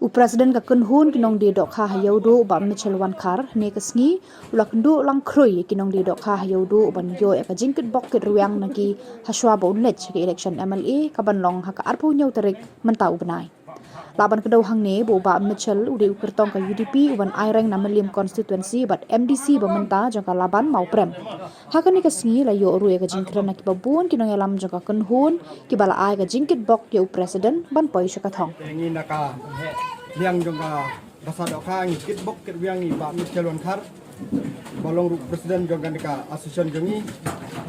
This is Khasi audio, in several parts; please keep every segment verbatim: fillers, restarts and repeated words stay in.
U President ka kynhun ki nongdie dohkha ha Ïewduh, Bah Mitchell Wankhar, hynne ka sngi u la kynduh lang khrui ïa ki nongdie dohkha ha Ïewduh ban ïoh ïa ka jingkitbok kitrwiang na ki ha shuwa ba un leit sha ka election M L A ka ban long ha ka arphew hynñiew tarik mynta u bnai. Lah ban kdew hangne ba u Bah Mitchell u dei u kyrtong ka U D P u ban aireng na Mylliem constituency bad M D C ba mynta jong ka Laban Mawprem. Ha kane ka sngi la ïoh ruh ïa ka jingkren na kiba bun ki nongïalam jong ka kynhun kiba la ai ka jingkitbok ïa u President ban poi sha ka thong. Te ngi na ka heh liang jong ka basa dohkha ngi kitbok kitrwiang ïa i Bah Mitchell Wankhar ba long ruh President jong kane ka association jong ngi,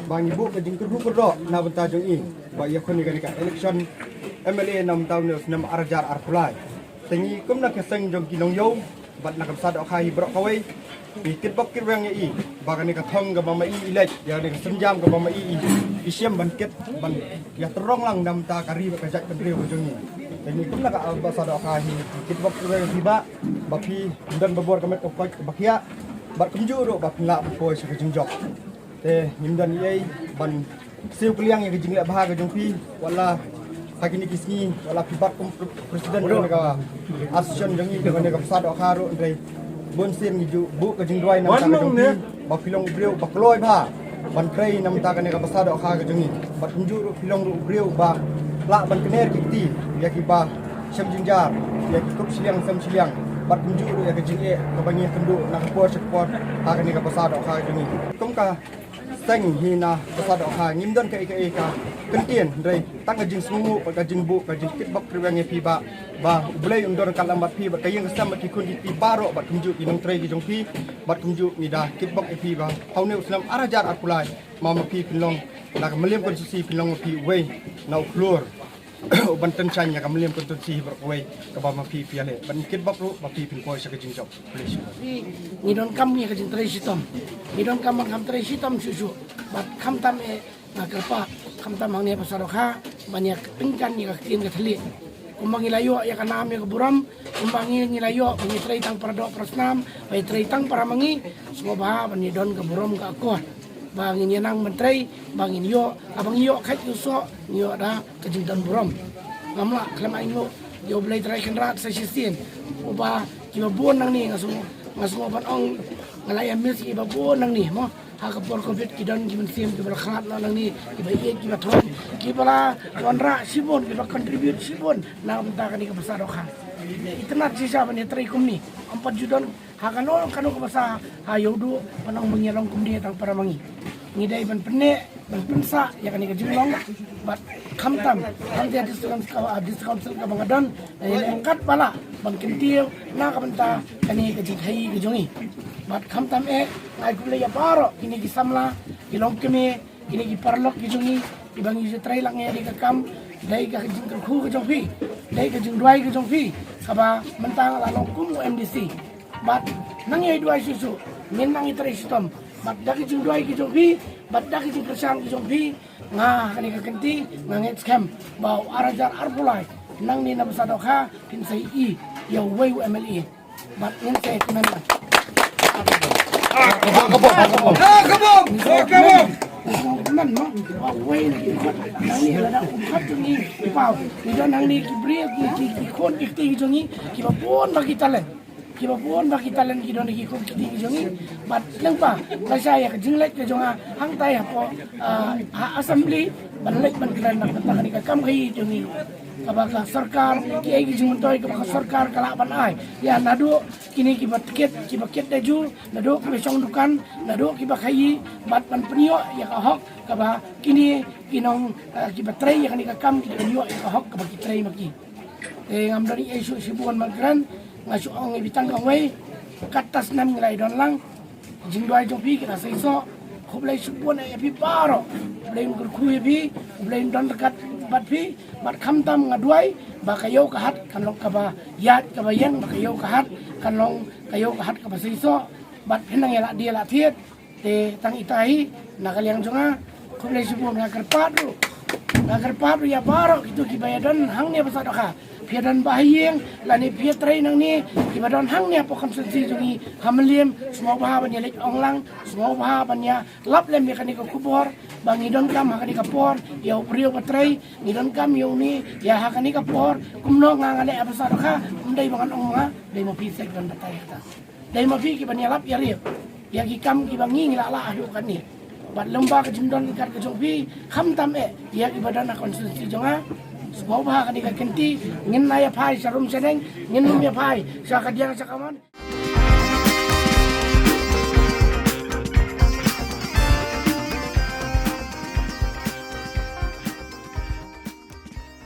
ba ngi buh ka jingkyrkhu kyrdoh na bynta jong i ba ïakhun ïa kane ka election M L A na bynta une u snem ar hajar arphew lai. Te ngi kum na ka seng jong ki nongïew bad na ka basa dohkha hi baroh kawei, ngi kitbok kitrwiang ïa i ba kane ka thong kaba ma i i leit, ïa kane ka sienjam kaba ma i i, i shim ban kit ban ïatrong lang na bynta ka ri bad ka jaitbynriew ka jong ngi. Te ngi kum na ka basa dohkha hi ngi kitbok kitrwiang ïa phi Bah ba phin don babor ka met ka koit kaba khiah bad kumjuh ruh ba phin lah ban poi sha ka jingjop. Te ngim don ei ei ban siew kylliang ïa ka jingleh bha ka jong phi, wat la ha kine ki sngi wat la phi bat kum pre-, president jong ka association jong ngi, jong kane ka basa dohkha ruh, hynrei bun sien ngi ju buh ka jingduwai na ka bynta ka jong phi ba phi long u briew ba kloi bha ban trei na bynta kane ka basa dohkha ka jong ngi. Bad kumjuh ruh phi long ruh u briew ba lah ban kner ki kti ïa kiba shem jynjar, ïa ki kup shiliang sem shiliang, bad kumjuh ruh ïa ka jingeh kaba ngi ïakynduh na ka por sha ka por ha kane ka basa dohkha ka jong ngi. Kum ka seng hi na basa dohkha ngim don kaei kaei ka kyntien, hynrei tang ka jingsngewnguh bad ka jingbuh ka jingkitbok kitrwiang ïa phi Bah, ba U Blei un don ryngkat lang bad phi bad ka ïing ka sem bad ki khun ki kti baroh bad kumjuh ki nongtrei ki jong phi. Bad kumjuh ngi da kitbok ïa phi ba ha une u snem ar hajar arphew lai ma ma phi phin long na ka Mylliem constituency phin long ma phi uwei na u khlur u ban tyngshaiñ ïa ka Mylliem constituency hi baroh kawei kaba ma phi phi ïaleh. Bad ngi kitbok ruh ba phi phin poi sha ka jingjop. Khublei shibun. Ngi donkam ïa ka jingtrei shitom. Ngi donkam ban kham trei shitom shuh shuh. Bad khamtam eh nga kyrpad khamtam hangne ha basa dohkha ban ïa kynkan ïa ka ktien ka thylliej. Kumba ngi la ïoh ïa ka nam ïa ka burom, kumba ngi ngi la ïoh ba ngi trei tang para doh para snam, ba ngi trei tang para ma ngi, sngewbha ban ïa don ka burom ka akor. Ba ngin ïa nang ban trei ba ngin ïoh, haba ngi ïoh khat ïoh soh ngi ïoh da ka jingdon burom. Ngam lah khlem ai nguh ïa U Blei Trai Kynrad sa shisien. Uba kiba bun nangne nga sngew, nga sngew ban ong nga la ïa miss kiba bun nangne mo. Ha ka por covid ki don ki mynsiem kiba la khlad noh nangne, kiba ïeit kiba thon, kiba la wanrah shibun, kiba contribute shibun na ka bynta kane ka basa dohkha. Itynnad shisha ban ïa trei kumne. Ym pat ju don ha kano kano ka basa ha Ïewduh ban ong ba ngi long kumne tang para ma ngi. Ngi dei ban pynneh ban pynsah ïa kane ka jinglong bad khamtam, khamtam district council, district council kaba nga don, eh, kat ba lah ban kyntiew na ka bynta kane ka jingkhaii ka jong ngi. Bad khamtam eh nga ai khublei ïa baroh kine ki samla, ki longkmie, kine ki paralok ki jong ngi kiba ngi ju trei lang ïa kane ka kam. Dei ka jingkyrkhu ka jong phi, dei ka jingduwai ka jong phi kaba mynta nga la long kum u M D C. Bad nang ïa duwai shuh shuh, ngin nang ïa trei shitom. Bad da ka jingduwai ka jong phi bad da ka jingkyrshan ka jong phi, nga ha kane ka kynti nga ngeit skhem ba u ar hajar arphew lai nangne na basa dohkha phin sa ïohi ïa uwei u M L A. Bad ngin sa ïa kmen. Ah, ka bom, ka bom, ka bom. Ah, ka bom. Ngin sa ïa kmen. Ngin sa ïa kmen, no? Ba uwei na ki khun nangne lada kum khun jong ngi ki paw, ki don nangne ki briew, ki, ki, ki khun ki kti ki jong ngi kiba bun ba ki talent. Kiba bun ba ki talent ki don ha ki khun ki kti ki jong ngi. Bad lyngba lashai ïa ka jingleit ka jong nga hangtai hapoh, ah, ha assembly ban leit ban kren na ka bynta kane ka kam khaii jong ngi kaba ka sorkar, kiei ki jingmyntoi kaba ka sorkar ka lah ban ai ïa naduh kine kiba kit, kiba kit da ju, naduh kiba shong dukan, naduh kiba khaii, bad ban pynïoh ïa ka hok kaba kine ki nong, eh, kiba trei ïa kane ka kam ki dei ban ïoh ïa ka hok kaba ki trei ma ki. Te ngam don ei ei shuh shibun ban kren, nga shu ong ïa phi tang kawei, katta snem ngi la ïa don lang. Jingduwai jong phi ka la seisoh. Khublei shibun ïa phi baroh. U Blei un kyrkhu ïa phi, U Blei un don ryngkat bad phi. Bad khamtam nga duwai ba ka ïew ka hat kan long kaba ïaid kaba ïeng, ba ka ïew ka hat kan long ka ïew ka hat kaba seisoh. Bad phin nang ïa lah die lah thied. Te tang ita hi na ka liang jong nga, khublei shibun, nga kyrpad ruh. Nga kyrpad ruh ïa baroh kito kiba ïa don hangne ha basa dohkha. Phi ïa don ba ha ïing lane phi ïa trei nangne, kiba don hangne hapoh constituency jong ngi ha Mylliem, sngewbha ban ïa leit ong lang, sngewbha ban ïa lap lem ïa kane ka khubor. ba ngi donkam ha kane ka por ïa u briew ba trei, ngi donkam ïa une ïa ha kane ka por. Kumno nga nga leh ïa ba sah dohkha, ym dei ba ngan ong ma nga, dei ma phi seh ban batai kata. Dei ma phi ki ban ïalap ïa ri ïa ki kam ki ba ngi ngi la lah haduh kane. Bad lem bad ka jingdon kat ka jong phi, khamtam eh ïa ki ba don ha constituency jong nga. Sngewbha kane ka kynti ngin ïa phai sha rum sha neng, ngin ym ïa phai sha ka diang sha ka mon.